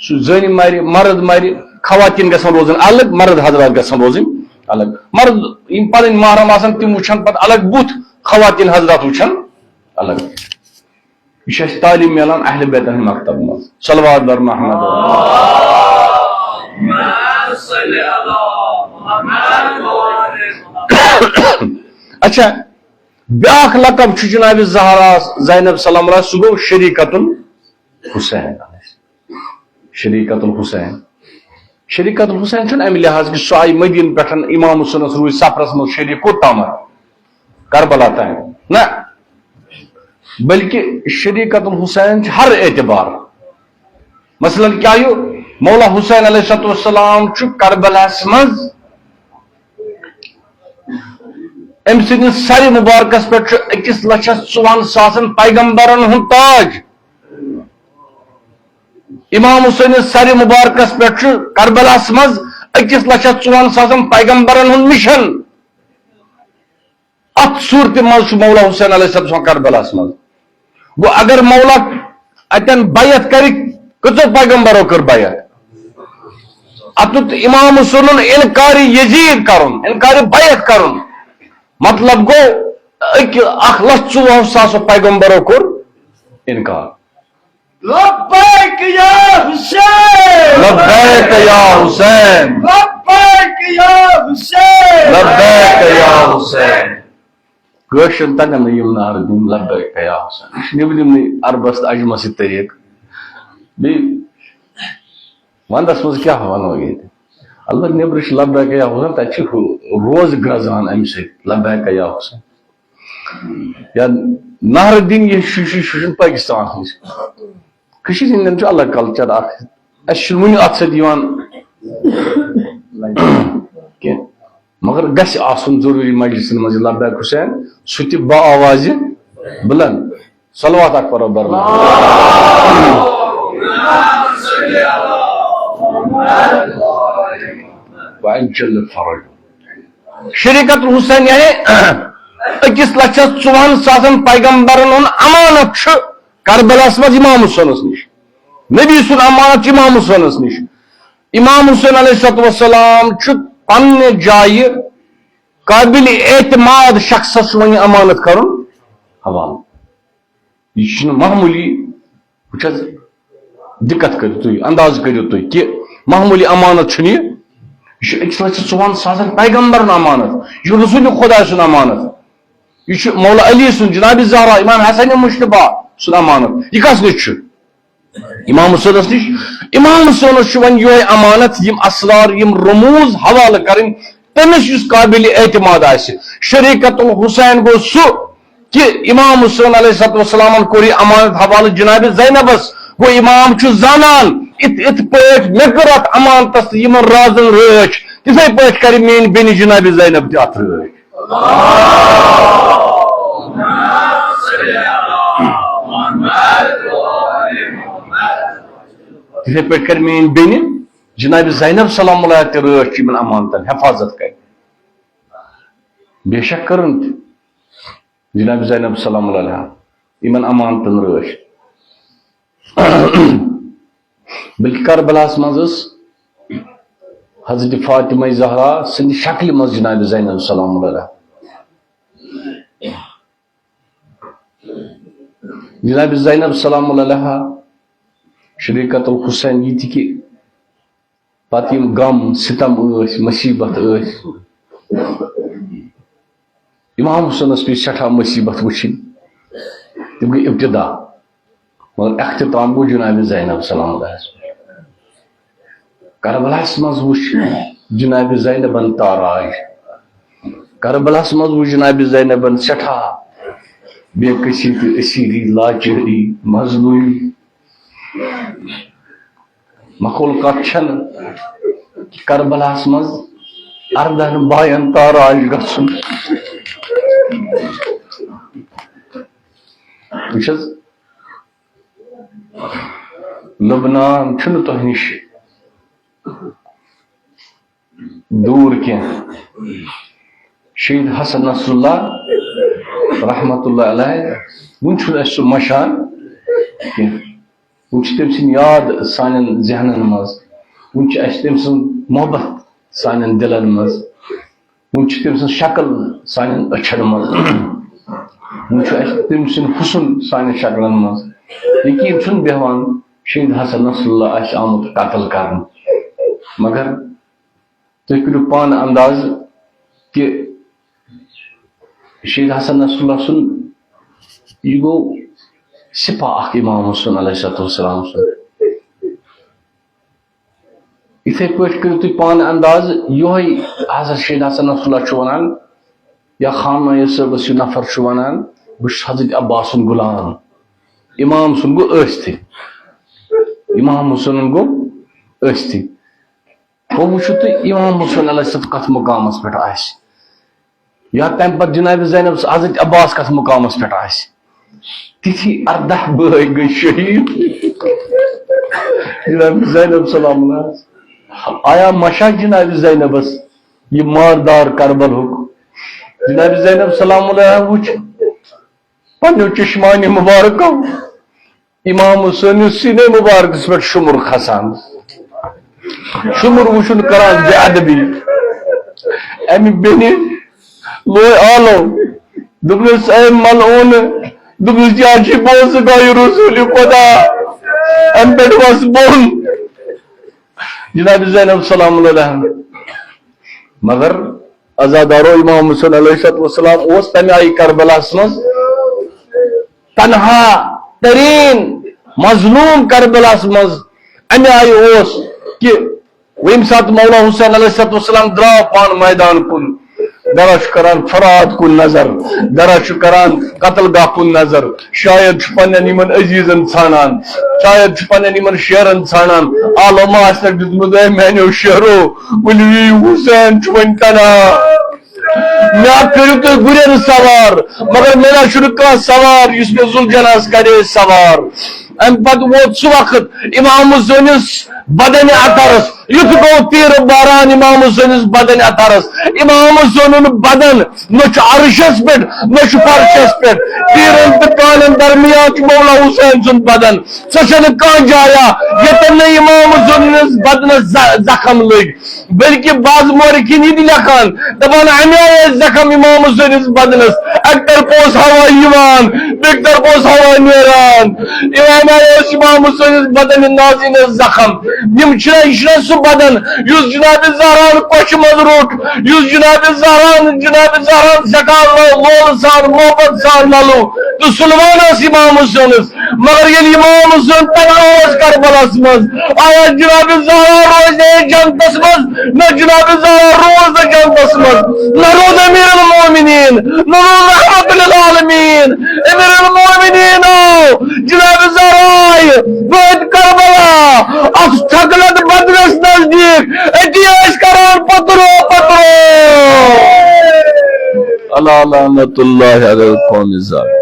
سُہ زٔنۍ مرِ، مرد مرِ، خواتین گژھن روزٕنۍ الگ، مرد حضرات گژھن روزٕنۍ الگ۔ مرد یِم پنٕنۍ محرم آسن، تِم وٕچھن پتہٕ الگ بُتھ، خواتین حضرات وٕچھن الگ۔ یہِ چھِ اَسہِ تعلیٖم میلان اہل بیتن ہٕنٛدِ مکتب منٛز۔ صلوات بر محمد۔ اچھا، بیاکھ لقب چھُ جناب زہرا زینب سلام اللہ، سُہ گوٚو شریکت الحسین۔ شریکت الحسین، شریکت الحسین چھُنہٕ اَمہِ لحاظ کہِ سُہ آیہِ مدیٖنہٕ پٮ۪ٹھ امام حسینس روٗدۍ سفرس منٛز شریک کوٚت تامَتھ؟ کربلا تام نہ، بلکہِ شریکت الحسین چھِ ہر اعتبار۔ مثلاً کیٛاہ یہِ مولا حسین علیہ الصلوۃ والسلام چھُ کربلاہس منٛز، أمۍ سٕنٛدِس سرِ مبارکس پٮ۪ٹھ چھُ أکِس لچھس ژُوہن ساسن پیغمبرن ہُنٛد تاج۔ امام حسینس سرِ مبارکس پٮ۪ٹھ چھُ کربلاہس منٛز أکِس لچھس ژُوہن ساسن پیغمبرن ہُنٛد مِشن۔ اتھ صورتہِ منٛز چھُ مولا حسین علیہ السلام کربلاہس منٛز۔ گوٚو اگر مولا اتٮ۪ن بیعت کرِ، کٔژو پیغمبرو کٔر بیعت؟ اتھ دیُت امام حسینن انکار یزید کرُن، انکار بیعت کرُن۔ مطلب گوٚو، أکۍ اکھ لچھ ژُوُہو ساسو پیغمبرو کوٚر انکار۔ لبیک یا حسین۔ لبیک یا حسین۔ لبیک یا حسین۔ لبیک یا حسین۔ کٲشرٮ۪ن تَگَن نہٕ یِم نعرٕ دِنۍ، لبیک یا حسین۔ یِم دِم نہٕ عربَس تہٕ عجمَس یہِ طریٖقہٕ۔ بیٚیہِ وَندَس منٛز کیٛاہ وَنو ییٚتہِ؟ البتہ نیٚبرٕ چھِ لبیک یا حسین، تَتہِ چھِ ہُہ روزٕ گرٛزان اَمہِ سۭتۍ، لبیک یا حسین۔ یا نہر الدین، یہِ چھُ، چھُ، چھُ، چھُنہٕ پٲکِستانَس منٛز۔ کٔشیٖرِ ہِنٛدٮ۪ن چھُ الگ کلچر اکھ، اَسہِ چھُنہٕ وُنہِ اَتھ سۭتۍ یِوان کینٛہہ، مگر گژھِ آسُن ضروٗری مجلسن منٛز یہِ لبیک حسین، سُہ تہِ با آوازِ بلند۔ صلوات اکبر برما۔ وعجل فرج۔ شریکت الحسین یعنی أکِس لچھس ژُوہن ساسن پیغمبرن ہُنٛد امانت چھُ کربلاہس منٛز امام حسینس نِش۔ نبی سُنٛد امانت چھُ امام حسینس نِش۔ امام حسین علیہ الصلوۃ والسلام چھُ پننہِ جایہِ قابل اعتماد شخصس چھُ وۄنۍ یہِ امانت کرُن حوالہٕ۔ یہِ چھُنہٕ معموٗلی، وٕچھ حظ، دِقت کٔرِو تُہۍ، انداز کٔرِو تُہۍ کہِ معموٗلی امانت چھُنہٕ یہِ۔ یہِ چھُ أکِس لَچھَس ژُوَن ساسَن پیغمبرن امانت، یہِ چھُ رسول خۄداے سُنٛد امانت، یہِ چھُ مولا علی سُنٛد، جناب زہرا، امام حسن مجتبیٰ سُنٛد امانت۔ یہِ کس نِش چھُ؟ امام حسینس نِش۔ امام حسینس چھُ وۄنۍ یِہوٚے امانت، یِم اسرار، یِم رموز حوالہٕ کرٕنۍ تٔمِس یُس قابل اعتماد آسہِ۔ شریکت الحسین گوٚو سُہ کہِ امام حسین علیہ الصلوۃ والسلامن کوٚر یہِ امانت حوالہٕ جناب زینبس۔ گوٚو امام چھُ زانان، اِتھ اِتھ پٲٹھۍ مےٚ کٔر اتھ امانتس تہٕ یِمن رازن رٲچھ، تِتھے پٲٹھۍ کرِ میٲنۍ بیٚنہِ جناب زینب تہِ اتھ رٲچھ۔ تِتھے پٲٹھۍ کرِ میٲنۍ بیٚنہِ جناب زینب سلام اللہ تہِ رٲچھ یِمن امانتن حفاظت کرِ۔ بے شک کٔرٕن تہِ۔ جناب زینب سلام اللہ علیہا یِمن امانتن رٲچھ۔ بلکہ کربلاہس منٛز ٲس حضرت فاطمہ زہرا سٕنٛدِ شکلہِ منٛز جناب زینب سلام اللہ علیہا۔ جناب زینب سلام اللہ علیہا، شریکت الحسین، یہِ تہِ کہِ پتہٕ یِم غم، ستم ٲسۍ، مصیبت ٲسۍ، امام حسینس پیٚیہِ سٮ۪ٹھاہ مصیبت وٕچھِنۍ۔ تِم گٔے ابتدا، مگر اختتام گوٚو جناب زینب سلام اللہ علیہس پٮ۪ٹھ۔ کربلاہس منٛز وٕچھ جناب زینبن تاراج۔ کربلاہس منٛز وٕچھ جناب زینبن سٮ۪ٹھاہ بے کسی تہٕ اسیری، لاچٲری، مظلومی۔ مقول کتھ چھنہٕ کربلاہس منٛز اردہن باین تاراج گژھُن۔ وٕچھ حظ، لبنان چھُنہٕ تۄہہِ نِش دوٗر کینٛہہ۔ شہید حسن نصراللہ رحمت اللہ علیہ، وُنہِ چھُنہٕ اَسہِ سُہ مَشان کینٛہہ۔ وُنہِ چھِ تٔمۍ سٕنٛدۍ یاد سانٮ۪ن ذہنن منٛز، وُنہِ چھِ اَسہِ تٔمۍ سٕنٛز محبت سانٮ۪ن دِلن منٛز، وُنہِ چھِ تٔمۍ سٕنٛز شکل سانٮ۪ن أچھن منٛز، وُنہِ چھُ اَسہِ تٔمۍ سُنٛد حُسن سانٮ۪ن شکلن منٛز۔ یقیٖن چھُنہٕ بیٚہوان شہید حسن نصراللہ آسہِ آمُت قتل کرنہٕ، مگر تُہۍ کٔرِو پانہٕ انداز کہِ شہید حسن نصراللہ سُنٛد یہِ گوٚو سپاہ اکھ امام حسن علیہ الصلوۃ والسلام سُنٛد۔ یِتھے پٲٹھۍ کٔرِو تُہۍ پانہٕ انداز، یِہوٚے حضرت شہید حسن نصراللہ چھُ وَنان، یا خامنہ صٲبَس یہِ نفر چھُ وَنان، بہٕ چھُس حضرت عباس سُنٛد غلام۔ امام سُنٛد گوٚو ٲستھٕے، امام حسنُن گوٚو ٲستھٕے۔ وۄنۍ وٕچھِو تُہۍ، امام حسین علیہ السلام کتھ مقامس پٮ۪ٹھ آسہِ، یا تمہِ پتہٕ جناب زینب حضرت عباس کتھ مقامس پٮ۪ٹھ آسہِ۔ تِتھی اردہ بٲے گٔے شہید۔ جناب زینب سلام اللہ آیا مشا جناب زینبس یہِ ماردار کربل ہُک؟ جناب زینب سلام اللہ وٕچھ پننیو چشمانِ مبارکو امام حسین سٕنٛدِ مبارکس پٮ۪ٹھ شُمُر کھسان، شُمُر وٕچھُن کران بے ادبی۔ امہِ بیٚنہِ لوے آلو، دوٚپنس، "اے ملعون"، دوٚپنس، "یہِ چھِ بوزٕ گایہِ رسول خدا، امہِ پٮ۪ٹھ وس بۄن۔" جناب زینب سلام اللہ علیہا۔ مگر عزادارو، امام حسین علیہ الصلوۃ والسلام اوس تمہِ آیہِ کربلاہس منٛز تنہا ترین مظلوم کربلاہس منٛز امہِ آیہِ اوس کہِ وۄنۍ ییٚمہِ ساتہٕ مولا حسین علیہ الصلوۃ والسلام درٛاو پانہٕ میدان کُن، گرا چھُ کران فرات کُن نظر، گرا چھُ کران قتل گاہ کُن نظر، شاید چھُ پننٮ۪ن یِمن عزیزن ژھانڈان، شاید چھُ پننٮ۪ن یِمن شیرن ژھانڈان، آلو ما آسنَکھ دیُتمُت، "اے میانیو شیرو، ؤلِو یِیِو، حسین چھُ وۄنۍ تنہا۔ مےٚ کٔرِو تُہۍ گُرٮ۪ن سوار، مگر مےٚ نہ چھُنہٕ کانٛہہ سوار یُس مےٚ ذوالجناحس کرِ ہے سوار۔" امہِ پتہٕ ووت سُہ وقت، امام حسینس بدنِ اطہرس یُتھ گوٚو تیٖرٕ باران امام حسینس بدنِ اطہرس۔ امام حسینُن بدن نہ چھُ عرشس پٮ۪ٹھ، نہ چھُ فرشس پٮ۪ٹھ۔ تیٖرن تہٕ کانٮ۪ن درمیان چھُ مولا حسین سُنٛد بدن۔ سۄ چھنہٕ کانٛہہ جایا ییٚتٮ۪ن نہٕ امام حسینس بدنس ز-، زخم لٔگۍ۔ بلکہ بعض مورخین یہِ تہِ لیکھان، دپان، امہِ آیہِ ٲسۍ زخم امام حسینس بدنس، اکہِ طرفہٕ اوس ہوا یِوان، بیٚکہِ طرفہٕ اوس ہوا نیران۔ امہِ آیہِ اوس امام حسینس بدن نازنینس زخم۔ یِم چھِنہ، یہِ چھُنہ سُہ بدن یُس جناب زہران کۄچھِ منٛز روٚٹ، یُس جناب زہران، جناب زہران سٮ۪ٹھاہ لو-، لولہٕ سان، محبت سان للو تہٕ سُلوان ٲس امام حسینس۔ مگر ییٚلہِ امام حسین تنہا اوس کربلس منٛز، آیا جناب زہرا روزِ ہے جنتس منٛز؟ نہ جناب زہرا روز نہٕ جنتس منٛز، نہ روز امیر المومنین، نہ روز رحمت للعالمین۔ امیر المومنین آو جناب زہرا آیہِ وٲتۍ کربلا، اتھ تھکلت بدرس نزدیک، أتی ٲسۍ کران پترو پترو۔ الا لعنت اللہ علی القوم الظالمین۔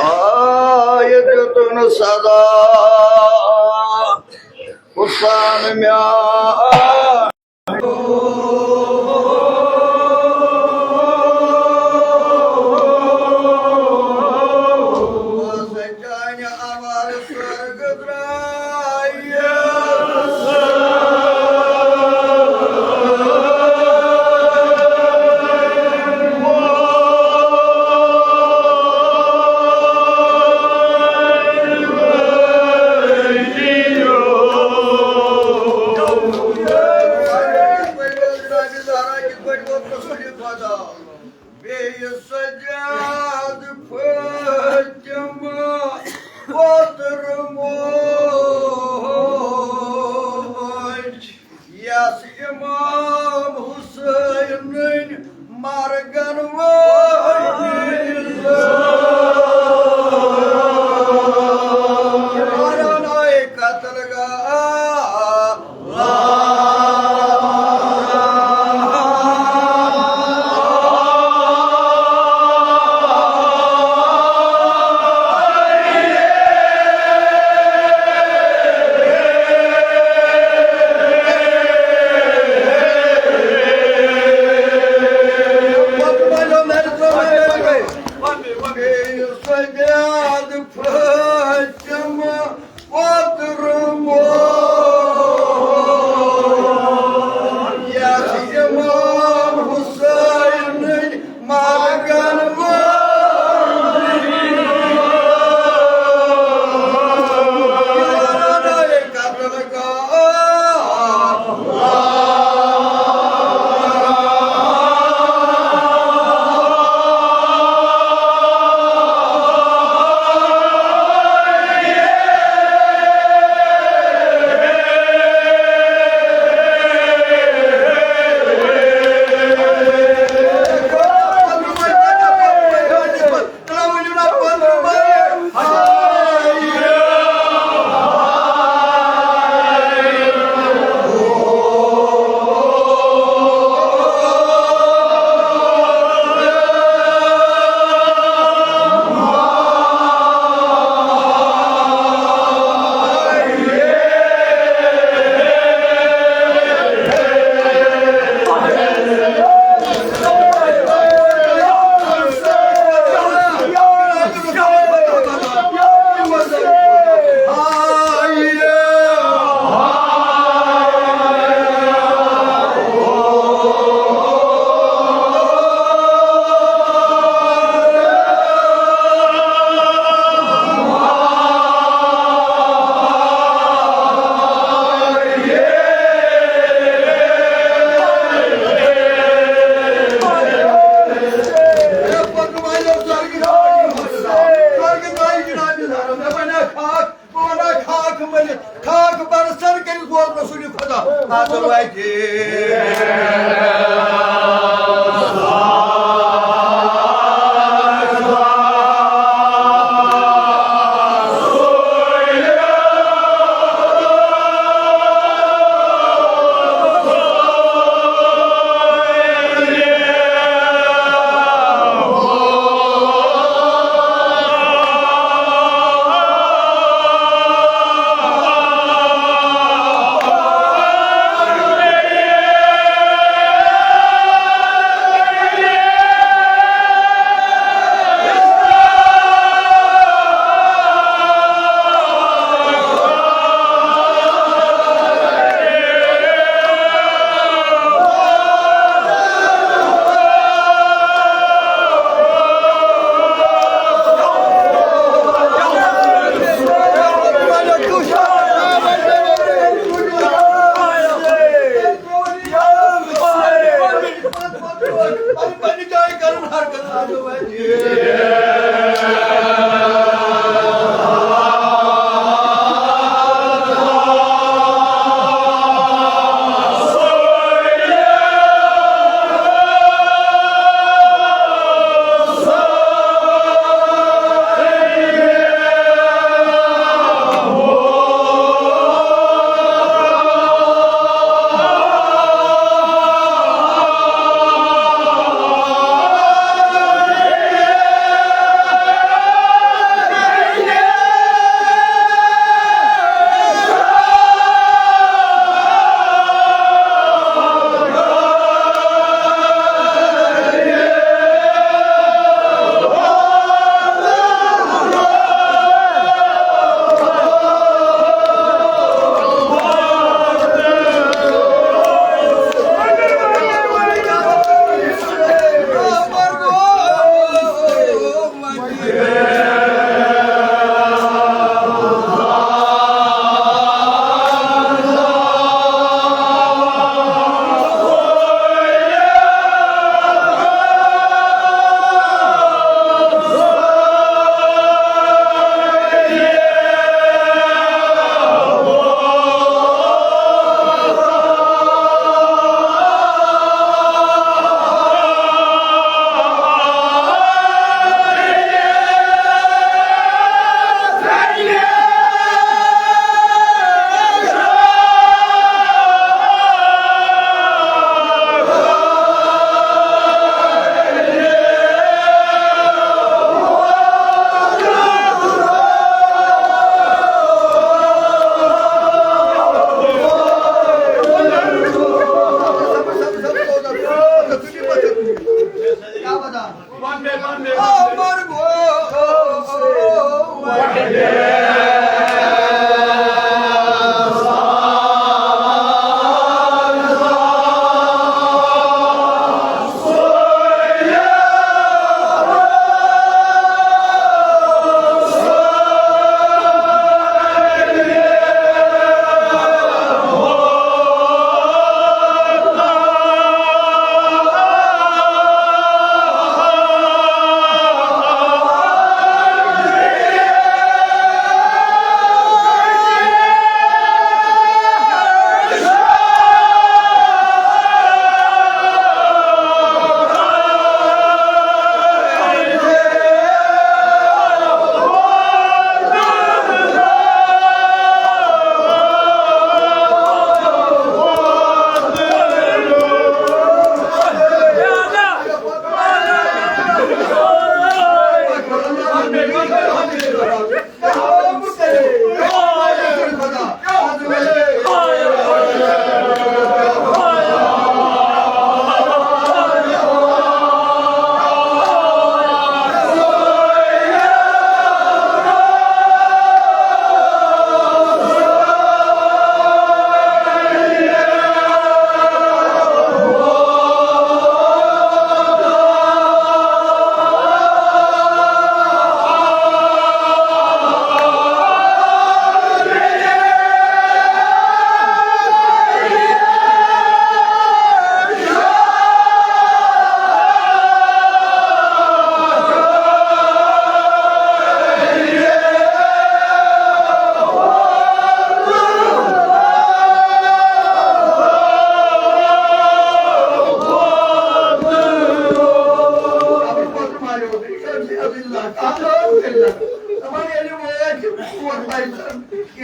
آ، یہِ دیُتُن صدا حسین مےٚ۔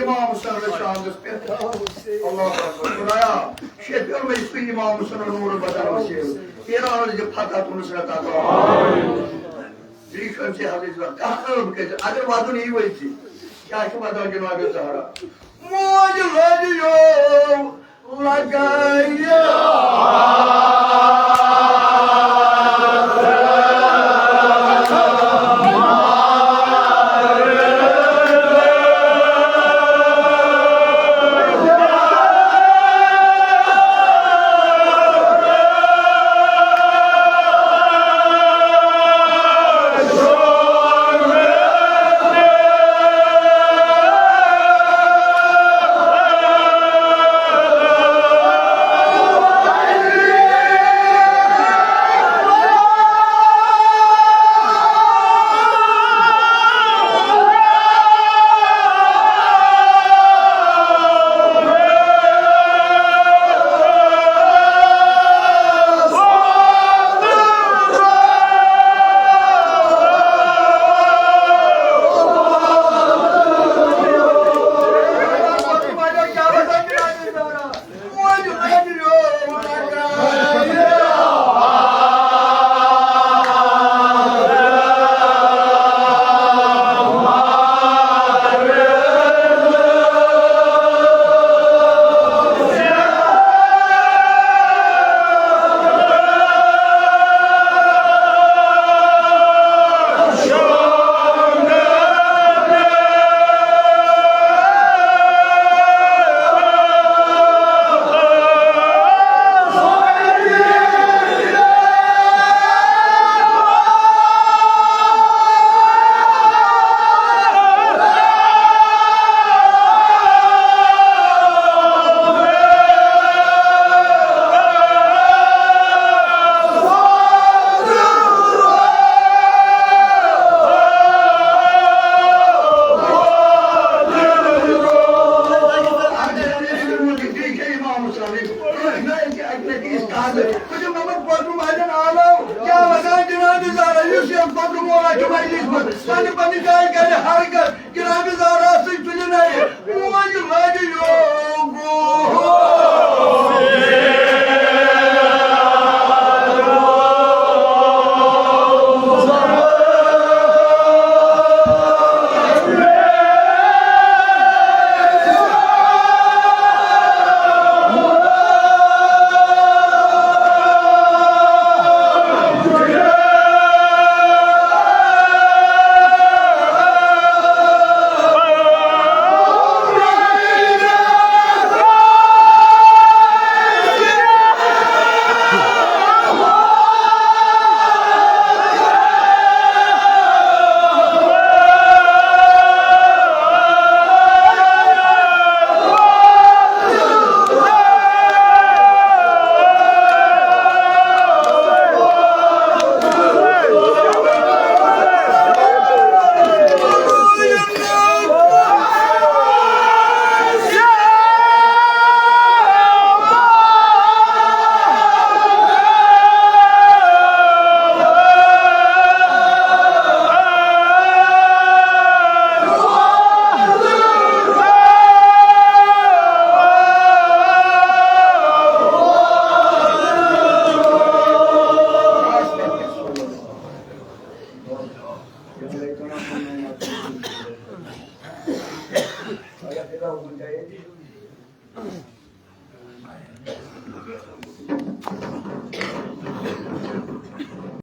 امام حسن شاہدس پٮ۪ٹھ۔ اللہ اکبر۔ خدایا، شیفیع المجید سُے امام حسن نور بدن وسیل۔ ایرانس دِ فتح تہٕ نصرت عطا۔ بیٚیہِ چھُ أمۍ سٕے حضرت زہرا کانٛہہ عٲب کٔرِتھ، اگر ودُن یی ؤتھۍ زِ۔ کیٛاہ چھُ ودان جناب زہرا؟ موج لٔج یو لگایہِ۔ بہٕ چھُس محمد فخر مہدِن عالم، کیٛاہ وَسان جناب زہرا، یُس یَتھ فخر مولا چھُ مجلس منٛز، پننہِ پننہِ جایہِ کَرِ حرکت، جناب زہرا سۭتۍ تُلِو نَرِ، موج لَجہِ یوگو۔